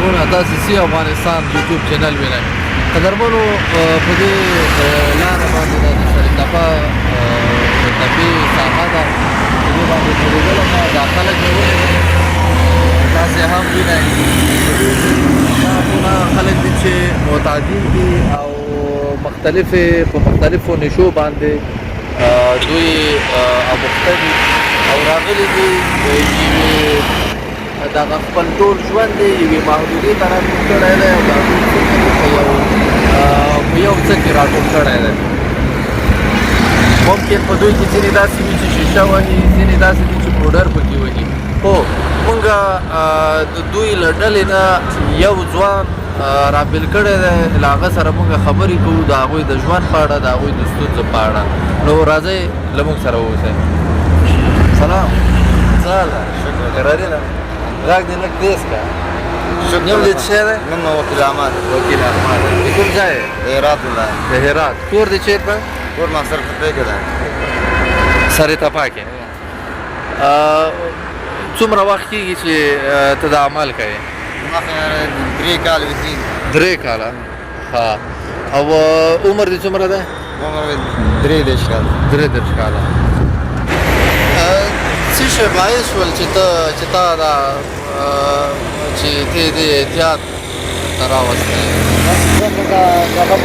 سلامونه، تاسو سی افغانستان یوټیوب چینل وینئ. قدرمنو، په دې لاره باندې د سرې تپه تپې ساحه ده، په دې باندې تېرېدلم، دا خلک مې ولیدل، تاسې هم وینئ. دا ټول هغه خلک دي چې معتادین دي او مختلفې په مختلفو نشو باندې دوی اموخته دي او راغلي دي یوې دغه خپل ټول ژوند یې یوې محدودې ته راټول کړی دی او دا ټول فکر یې په یو څه کې راټول کړی دی. ممکن په دوی کې ځینې داسې وي چې شیشه وهي، ځینې داسې دي چې پوډر پکې وهي، خو مونږ د دوی له ډلې نه یو ځوان رابېل کړی دی. له هغه سره مونږ خبرې کوو د هغوی د ژوند په اړه، د هغوی د ستونزو په اړه. نو راځئ، له موږ سره واوسئ. سلام، څه حال ده؟ قراري ده؟ غږ دې لږ تېز کړه. نوم دې څه شی دی؟ نوم مې وکیل احمد. وکیل احمد، د کوم ځای؟ د هرات ولایت. د هرات. کور دې چېرته؟ کور ما سر تپې کې ده. سرې تپا کې. څومره وخت کېږي چې ته دا عمل کوې؟ ما خو 3 کاله وکړي. 3 کاله. ها، او عمر دې څومره ده؟ عمر مې 33 کاله. 33 کاله. څه شی باعث شول چې ته چې تا دا چې ته دې اعتیاد ته راوستې؟ دغه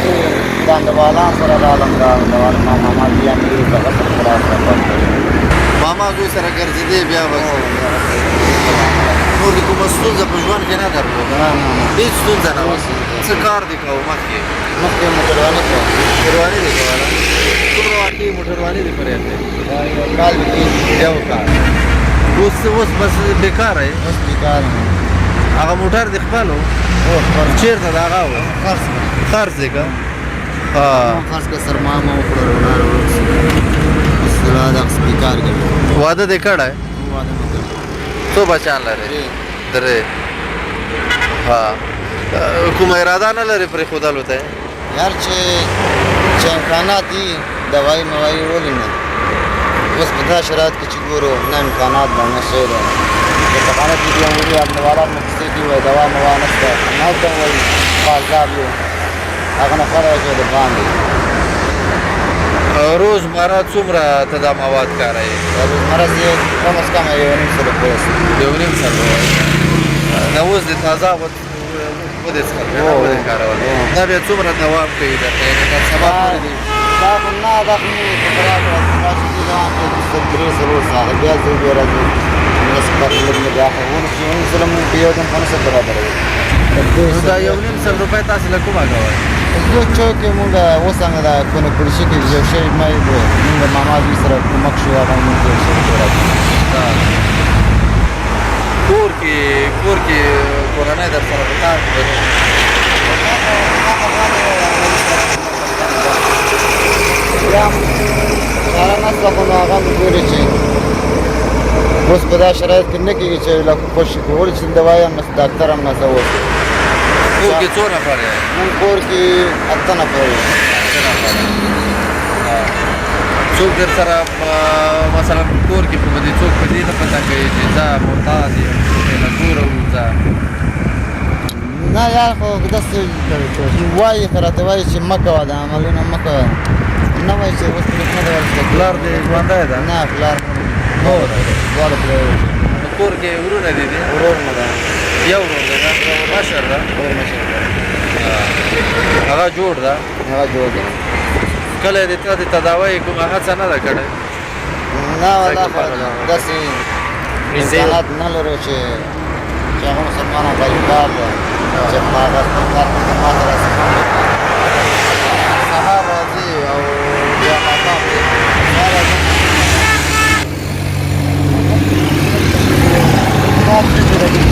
داندوالان سره رالم، دا دوال ما ماما بیا مې دغه سره راوستم. ماما زوی سره ګرځېدې، بیا بس نور دې کومه ستونزه په ژوند کې نه درلوده؟ نه، نه. هېڅ ستونزه نه وه. څه کار دې کاوه مخکې؟ مخکې موټرواني کوم. موټرواني دې کوله. څومره وخت کېږي موټرواني دې پرېښې؟ یو کال کېږي. یو کال. اوس بس بېکاره یې؟ اوس بیکار یم. هغه موټر دې خپل و؟ هو، خپل. چېرته د هغه و؟ خرڅ کړ. خرڅ دې کړ؟ ها. خرڅ کړ، سرمایه مو وخوړل، ولاړ ورک شو. اوس لا دغسې بیکار ګرځم. واده دې کړی؟ واده مې کړی. څو بچیان لرې؟ درې. درې. ها، کومه اراده نه لرې پرېښودلو ته؟ یار، چې امکانات دي، دوایي موایي، ولې نه؟ اوس په دا شرایط کې چې ګورو، نه امکانات ده، نه شی ده. په خانه کې بیا وړي انډیوالان مو کیسې کې وایي دوا موا نشته، نه ورته وایي بازار یو هغه نه خبره چې د باندې. روزمره څومره ته دا مواد کاروې؟ روزمره زه کم از کم 1.5 روپۍ. 1.5 روپۍ. دا اوس د تازه ودې څښل که نه؟ هو. ودې کارول. هو. دا بیا څومره دوام کوي درته، یعنې تر سبا پورې دې؟ دا خو نه، دا خو مې په کرار راشي چې دوام کوي 3-4 ساعته، بیا زه بیا راځم لس لږ مې بیا خو ونه چې 1.5 مونږ په یو دم خو نه څه برابروي. نو دا 1.5 روپۍ تاسې له کومه کوئ؟ یو چوک کې مونږ اوس څنګه دا کونه کړشي کې یو شی مې مونږ ماما زوی سره کمک شو، هغه مونږ یو شی راکړ. کور کې کورنۍ در سره په کار کې ده؟ بیا چاره نشته، خو نو هغه ګوري چې اوس په دا شرایط کې نه کېږي چې له خوشي کړو، ولې چې دوايي هم نشته، ډاکټر هم نشته اوس. کور کې څو نفر یې؟ مونږ کور کې اته نفر یو. اته نفر. څوک در سره مثلا کور کې خو به دې څوک په دې نه پته کوي چې ځه معتاد یې، له کوره ووځه؟ نه یار، خو داسې وایي، خو راته وایي چې مه کوه دا عملونه، مه کوه. نه وایي چې اوس پرې نه دی ورته. پلار دې ژوندی ده؟ نه، پلار مور؟ دواړه پلار. نو کور کې ورونه دي دي؟ ورور مې ده. یو ورور دی ده، مشر ده؟ ورور مشر ده. هغه جوړ ده؟ هغه جوړ ده. کله دې ته د تداوۍ کومه هڅه نه ده کړې؟ نه والله، خو داسې امکانات نه لرو چې هغه مسلمان غریب کار ده چې هغه خپل کار په ما ته راسي. سهار راځي او بیا ماښام دی؟ سهار راځم. کار څه جوړوي؟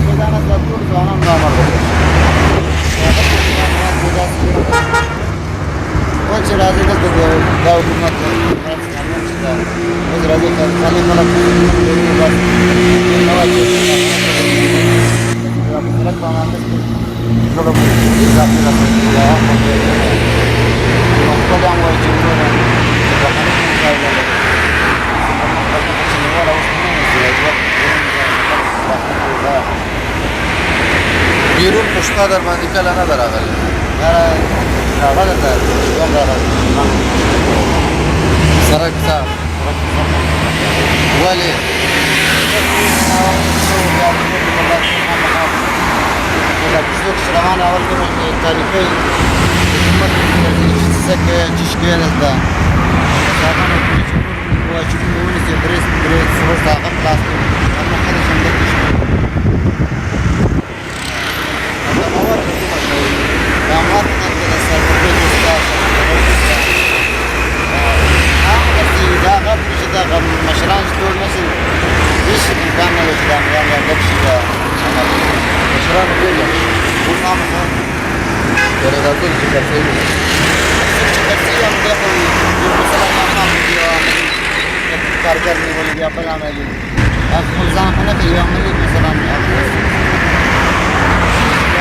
پیدا نه کړه، ټول ځوانان نامرده دي. اوس چې راځي دلته دا حکومت چې دا اوس راځي، خالي خلک بس نه وایي چې په سړک باندې ظلم اضافي راځي. خپل هم وایي چې وروره بهرني ځای نه لري. چې نیوله اوس نه نیسي. بیرون په شپه در باندې کله نه ده راغلې؟ راغله ده، راغله. سرک صاحب ولې؟ څوک چې روان اول تاریخي حکومت چې څه کوي چې شکوي دلته چې موږ ونیسي درې درې څلور هغه خلاص کړو، هغه خلک چې همدلته شي. دا مواد له کومه کوي؟ دا مواد دلته د سرپل شته، دا غب چې دا مشران چې ټول نه شي، هېڅ امکان نه لري چې دا عملیان یا ډک شي. دا مشران پېژني؟ اوس خامخا. یعنې دا ټول چې خرڅوي؟ چې خرڅوي همدې خو یو مثلا ماښام یو عملي کارګر نیولي یا بل عملي، خپل ځان خو نه کوي، یو عملي مثلا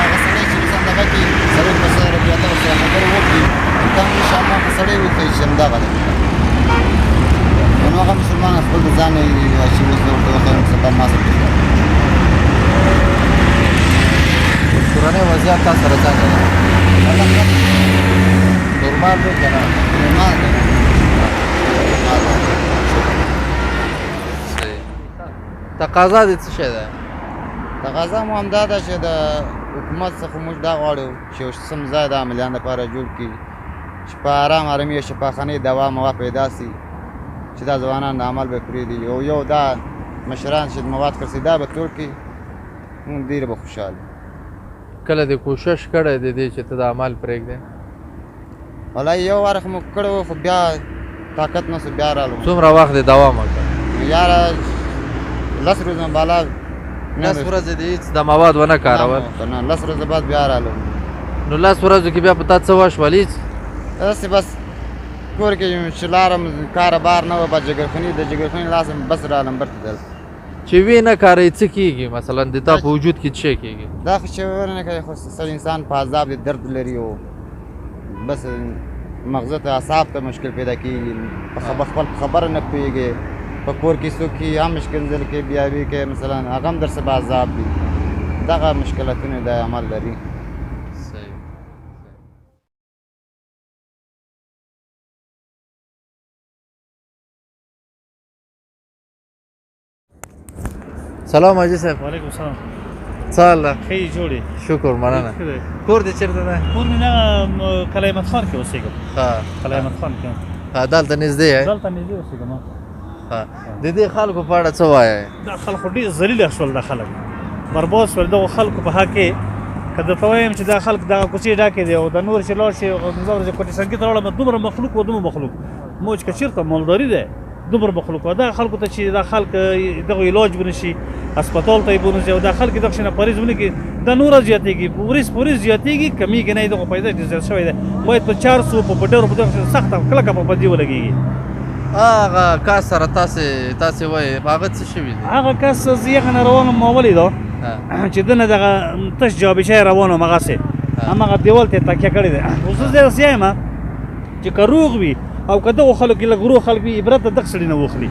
هغه سړی چې مثلا دغه کې سړی په سره بیا ته ورسره خبرې وکړي، کم انشاءالله به سړی وښيي چې همدغه دی. نو هغه مسلمان خپل د ځان چې اوس ورته وښیم سبا ما سره. کورنۍ وضعیت تا سره څنګه ده؟ نورمال دی که نه؟ نورمال دی. تقاضا دې څه شی ده؟ تقاضا مو همدا ده چې د حکومت څخه موږ دا غواړو چې یو سم ځای د عملیان دپاره جوړ کړي، چې په ارام ارامي شفاخانې دوا موا پیدا سي، چې دا ځوانان د عمل به پرېږدي، او یو دا مشران چې مواد خرڅوي دا به تور کړي، موږ ډېر به خوشحال. کله دې کوشش کړی د دې چې ته د عمل پرېږدې؟ والله یو وار خو مو کړی و، خو بیا طاقت نه سو، بیا رالو. څومره وخت دې دوام وکړ؟ یاره لس ورځې بالا. لس ورځې دې هېڅ د مواد ونه کارول؟ نه، لس ورځې بعد بیا رالو. نو لس ورځو کې بیا په تا څه وشول؟ هېڅ؟ داسې بس کور کې چې لارم کار بار نه و، بس جګرخوني د جګرخوني لاسم بس رالم برته دلته. چې وی نه کاري څه کېږي؟ مثلا د تا په وجود کې څه کېږي؟ دا خو چې ونه کوي خو سړی انسان په عذاب دی، درد لري، او بس مغزه ته اعصاب ته مشکل پیدا کېږي، په خپل خبره نه پوهېږي، په کور کې څوک هم مشکل کوي، بیا وی کوي، مثلا هغه هم درسره په عذاب دي. دغه مشکلاتونه د عمل لري. سلام حاجي صاحب. وعلیکم السلام. څه حال ده؟ ښه یې جوړ یې؟ شکر، مننه. کور دې چېرته دی؟ کور مې دغه کلای احمد خان کې اوسېږم. ښه، کلای احمد خان کې. ښه، دلته نږدې یې؟ دلته نږدې اوسېږم. ښه، د دې خلکو په اړه څه وایې؟ دا خلک خو ډېر ذلیله شول، دا خلک برباد شول. دغو خلکو په حق کې که درته وایم چې دا خلک دغه کوڅې ډکې دي، او د نور چې لاړ شي زه ورځې کوټې سنګي ته لاړم، دومره مخلوق و، دومره مخلوق مو چې که چېرته مالداري ده، دومره مخلوق و. دا خلکو ته چې دا خلک دغه علاج ونه شي، هسپتال ته یې بونه شي، او دا خلک دغه شي نه پرهېز ونه کړي، دا نوره زیاتېږي، ورځ په ورځ زیاتېږي، کمېږي نه. دغه پیدا زیات شوی دی، باید په چارسو په بډرو په دغه سخته کلکه پابندي ولګېږي. هغه کس سره تاسې وایې هغه څه شوي دي؟ هغه کس زه یې نه روان وم، ما ولیده چې دنه دغه تش جابچه روان وم، هغسې هماغه دیوال ته یې تکیه کړې ده. اوس زه داسې یم چې که روغ وي او که دغو خلکو کې لږ روغ خلک وي، عبرت د دغه سړي نه واخلي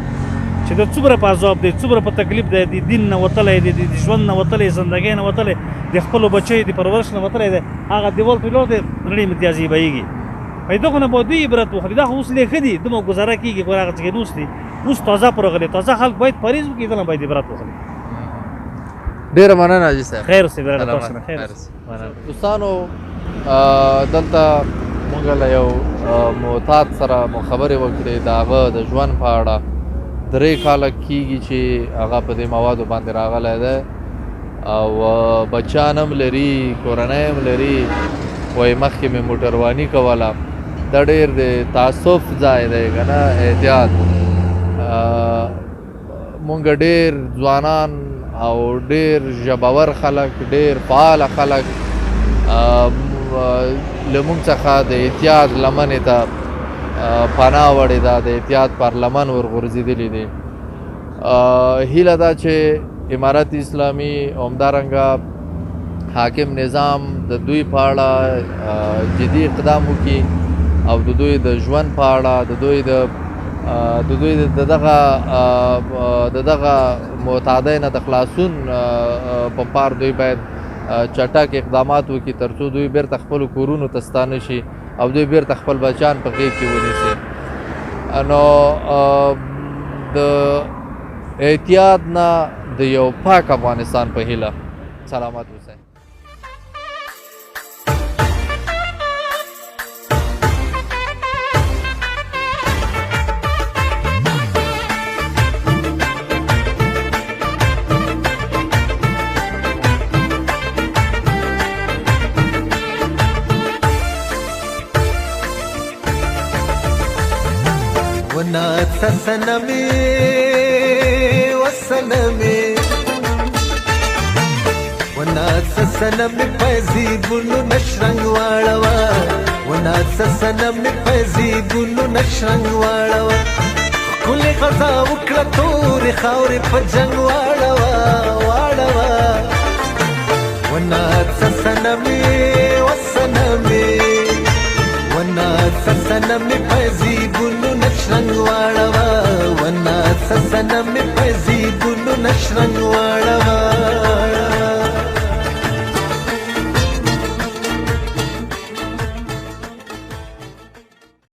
چې د څومره په عذاب دی، څومره په تکلیف دی، د دین نه وتلی دی، د ژوند نه وتلی، زندګۍ نه وتلی، د خپلو بچیو د پرورش نه وتلی دی. هغه دیوال ته ولاړ دی، رڼې امتیازې بهیږي. په دغو نه باید دوی عبرت واخلي. دا خو اوس لږ ښه دي، دومره ګزاره کېږي، ګوره هغه څه نوست دي، اوس تازه پر راغلي، تازه خلک باید پرهېز وکړي، دنه باید عبرت واخلي. ډېره مننه حاجي صاحب. خیر اوسې برادر، تاسو نه خیر اوسې. دوستانو، دلته موږ له یو معتاد سره مو خبرې وکړې د هغه د ژوند په اړه. 3 کاله کېږي چې هغه په دې موادو باندې راغلی دی، او بچیان هم لري، کورنۍ هم لري. وایي مخکې مې موټرواني کوله. دا ډېر د تاسف ځای دی که نه احتیاط. مونږ ډېر ځوانان او ډېر ژبور خلک، ډېر فعال خلک له مونږ څخه د اعتیاد لمنې ته پناه وړې ده، د اعتیاد پر لمن ورغورځېدلي دي. هیله ده چې امارت اسلامي همدارنګه حاکم نظام د دوی په اړه جدي اقدام وکړي، او د دوی د ژوند په اړه، د دوی د دغه معتادۍ نه د خلاصون په پار دوی باید چټک اقدامات وکړي ترڅو دوی بیرته خپلو کورونو ته ستانه شي او دوی بیرته خپل بچیان په غېږ کې ونیسي. نو د اعتیاد نه د یو پاک افغانستان په هیله، سلامت اوسئ. سنمي وسنمي وناڅ سنمي پزي ګلو نشرنګ واړوا، وناڅ سنمي پزي ګلو نشرنګ واړوا، ښکلې غزا وکړه تورې خاورې په جنګ واړوا واړوا. وناڅ سنمي وسنمي، وناڅ سنمي پزي ګلو نشرنګ واړوا، وناڅ سنمي.